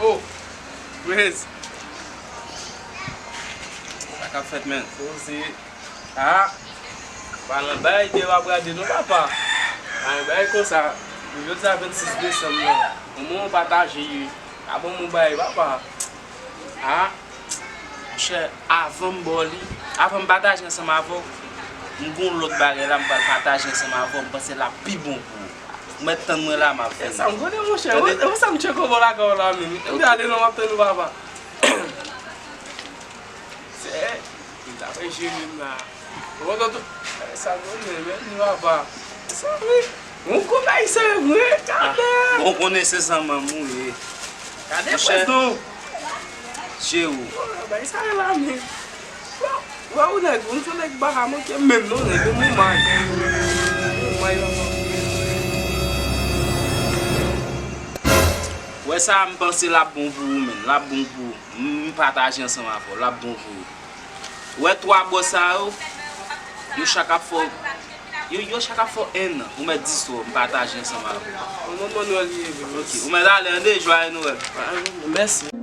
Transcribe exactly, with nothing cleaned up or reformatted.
Oh, Prez. Sa k ap fèt, menn? Poze. Ah, pa nan bay de w ap rade non, papa. Pa nan bay konsa. Jodi a vennsis desanm nan. Bon, mwen pataje, ye. Pa ban mwen bay, papa. Ah. Monchè, avan m ba w li, avan m pataje ansanm avè w, m gon lòt bagay la m pral pataje ansanm avè w, m panse l ap pi bon pou ou. Ou mèt tann mwen la, m ap vini. E sa m konnen, monchè. Tande? Ou, ou sa m tcheke bò lakay w la menm. Ou te ale non, m ap tann ou, papa. Se, m t ap jere m la. Ou kontan tou? Sa konnen, men, nou papa. Sa vre. Yon gwo bay sa vre, gade. Bon, konnen se zanmanm ou ye. Gade Monchè. Prezon. Che ou. Bay sa la, men. Wè ou nèg, ou se nèg pa ka manke menm non, nèg, ou mou may. Ou mou may, papa. Wè sa, m panse l ap bon pou ou, menn. L ap bon pou ou. M, m pataje ansanm avè w. L ap bon pou ou. Ou wè twa bò sa yo, yo chak ap fè w, yo, yo chak ap fè w en an. Ou mèt di so, m pataje ansanm avè w. Bon, bon, bon Nwèl li ye, vre. Ok, ou mèt ale, ande, jwaye Nwèl. Ah, mèsi.